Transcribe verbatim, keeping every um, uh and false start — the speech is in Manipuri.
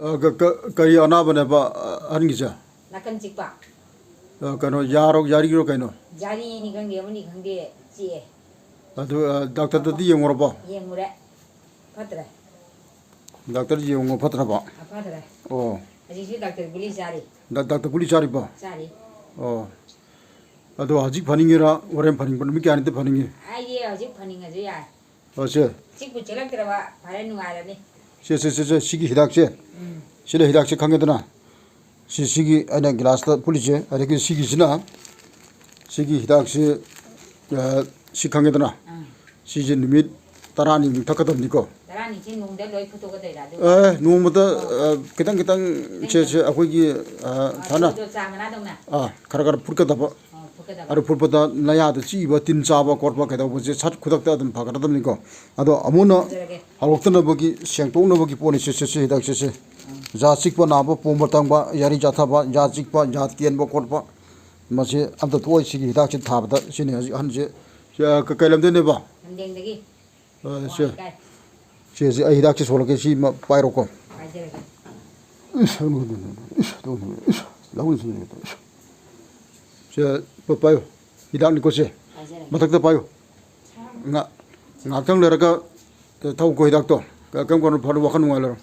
ꯑ, ꯀ-, ꯀ-, ꯀꯔꯤ ꯑꯅꯥꯕꯅꯦꯕ, ꯑ, ꯑꯍꯟꯒꯤꯁꯦ? ꯅꯥꯀꯟ ꯆꯤꯛꯄ꯫ ꯑ, ꯀꯩꯅꯣ, ꯌꯥꯔꯣ, ꯌꯥꯔꯤꯔꯣ ꯀꯩꯅꯣ? ꯌꯥꯔꯤꯅꯤ ꯈꯪꯗꯦ, ꯑꯃꯅꯤ ꯈꯪꯗꯦ, ꯆꯤꯛꯑꯦ꯫ ꯑꯗꯨ, ꯑ, ꯗꯥꯛꯇꯔꯗꯗꯤ ꯌꯦꯡꯉꯨꯔꯕꯣ? ꯌꯦꯡꯉꯨꯔꯦ꯫ ꯐꯠꯇ꯭ꯔꯦ꯫ ꯗꯥꯛꯇꯔ ꯌꯦꯡꯉꯨ ꯐꯠꯇ꯭ꯔꯕꯣ? ꯑ, ꯐꯠꯇ꯭ꯔꯦ꯫ ꯑꯣ꯫ ꯍꯧꯖꯤꯛꯁꯨ ꯗꯥꯛꯇꯔ ꯒꯨꯂꯤ ꯆꯥꯔꯤ꯫ ꯗꯥ-, ꯗꯥꯛꯇꯔ ꯒꯨꯂꯤ ꯆꯥꯔꯤꯕꯣ? ꯆꯥꯔꯤ꯫ ꯑꯣ꯫ ꯑꯗꯣ ꯍꯧꯖꯤꯛ ꯐꯅꯤꯡꯉꯤꯔꯥ, ꯍꯣꯔꯦꯟ ꯐꯅꯤꯡꯕ, ꯅꯨꯃꯤꯠ ꯀꯌꯥꯅꯤꯗ ꯐꯅꯤꯡꯉꯤ? ꯑꯩꯗꯤ ꯍꯧꯖꯤꯛ ꯐꯅꯤꯡꯉꯁꯨ ꯌꯥꯏ꯫ ꯑꯣ, ꯁꯦ꯫ ꯆꯤꯛꯄꯨ ꯆꯤꯛꯂꯛꯇ꯭ꯔꯕ ꯐꯔꯦ, ꯅꯨꯡꯉꯥꯏꯔꯅꯤ꯫ ꯁꯦ, ꯁꯦ, ꯁꯦ, ꯁꯦ, ꯁꯤꯒꯤ ꯍꯤꯗꯥꯛꯁꯦ꯫ ꯎꯝ꯫ ꯁꯤꯅ ꯍꯤꯗꯥꯛꯁꯦ ꯈꯪꯉꯦꯗꯅ? ꯁꯤ, ꯁꯤꯒꯤ ꯑꯩꯅ ꯒꯤꯂꯥꯁꯇ ꯄꯨꯜꯂꯤꯁꯦ, ꯑꯗꯒꯤ ꯁꯤꯒꯤꯁꯤꯅ, ꯁꯤꯒꯤ ꯍꯤꯗꯥꯛꯁꯤ, ꯑ, ꯁꯤ ꯈꯪꯉꯦꯗꯅ? ꯑꯥ꯫ ꯁꯤꯁꯦ ꯅꯨꯃꯤꯠ ꯇꯔꯥꯅꯤꯃꯨꯛ ꯊꯛꯀꯗꯕꯅꯤꯀꯣ꯫ ꯇꯔꯥꯅꯤꯁꯤ ꯅꯣꯡꯃꯗ ꯂꯣꯏ ꯐꯨꯠꯇꯣꯛꯀꯗꯣꯏꯔꯥ ꯑꯗꯨꯒ? ꯑꯦ, ꯅꯣꯡꯃꯗ, ꯑꯣ꯫ ꯑ, ꯈꯤꯇꯪ ꯈꯤꯇꯪ ꯁꯦ, ꯁꯦ, ꯑꯩꯈꯣꯏꯒꯤ, ꯑ, ꯑꯥ, ꯁꯨꯃꯥꯏꯅ, ꯑꯗꯨꯗꯣ ꯆꯥ ꯃꯅꯥꯗꯧꯅ? ꯑꯥ, ꯈꯔ ꯈꯔ ꯐꯨꯠꯀꯗꯕ꯫ ꯑꯣ, ꯐꯨꯠꯀꯗꯕ꯫ ꯑꯗꯨ ꯐꯨꯠꯄꯗ ꯅꯌꯥꯗ ꯆꯤꯛꯏꯕ ꯇꯤꯟ ꯆꯥꯕ ꯈꯣꯠꯄ ꯀꯩꯗꯧꯕꯁꯦ ꯁꯠ ꯈꯨꯗꯛꯇ ꯑꯗꯨꯝ ꯐꯒꯗꯕꯅꯤꯀꯣ꯫ ꯑꯗꯣ ꯑꯃꯨꯟꯅ ꯐꯖꯔꯒꯦ꯫ ꯍꯧꯔꯛꯇꯅꯕꯒꯤ, ꯁꯦꯡꯇꯣꯛꯅꯕꯒꯤ ꯄꯣꯠꯅꯤ ꯁꯦ, ꯁꯦ, ꯁꯦ, ꯍꯤꯗꯥꯛꯁꯦ, ꯁꯦ꯫ ꯎꯝ꯫ ꯌꯥ ꯆꯤꯛꯄ ꯅꯥꯕ, ꯄꯣꯝꯕ ꯇꯪꯕ, ꯌꯥꯔꯤ ꯆꯥꯊꯕ, ꯌꯥ ꯆꯤꯛꯄ, ꯌꯥ ꯀꯦꯟꯕ ꯈꯣꯠꯄ, ꯃꯁꯤ ꯑꯝꯇ ꯊꯣꯛꯑꯣꯏ ꯁꯤꯒꯤ ꯍꯤꯗꯥꯛꯁꯦ ꯊꯥꯕꯗ꯫ ꯁꯤꯅꯤ ꯍꯧꯖꯤꯛ ꯑꯍꯟꯁꯦ꯫ ꯁꯤ, ꯑ, ꯀ-, ꯀꯩ ꯂꯝꯗꯩꯅꯦꯕ? ꯂꯝꯗꯦꯡꯗꯒꯤ꯫ ꯑ, ꯁꯦ꯫ ꯋꯥꯡꯈꯩ꯫ ꯁꯦ, ꯁꯦ, ꯑꯩ ꯍꯤꯗꯥꯛꯁꯦ ꯁꯣꯜꯂꯛꯀꯦ, ꯁꯤ ꯃ-, ꯄꯥꯏꯔꯣꯀꯣ꯫ ꯄꯥꯏꯖꯔꯒꯦ꯫ ꯏꯁ, ꯏꯁ, ꯏꯁ, ꯏꯁ, ꯏꯁ, ꯂꯧꯅ ꯁꯤꯖꯤꯟꯅꯒꯦ ꯇꯧ, ꯏꯁ꯫ ꯁꯦ, ꯄ-, ꯄꯥꯏꯌꯨ꯫ ꯍꯤꯗꯥꯛꯅꯤꯀꯣ ꯁꯦ꯫ ꯄꯥꯏꯖꯔꯒꯦ꯫ ꯃꯊꯛꯇ ꯄꯥꯏꯌꯨ꯫ ꯉꯥ-, ꯉꯥꯛꯇꯪ ꯂꯩꯔꯒ ꯊꯛꯎꯀꯣ ꯍꯤꯗꯥꯛꯇꯣ꯫ ꯀ-, ꯀꯔꯝ ꯀꯥꯟꯗ ꯐꯔꯣ, ꯋꯥꯈꯜ ꯅꯨꯡꯉꯥꯏ ꯂꯩꯔꯣ꯫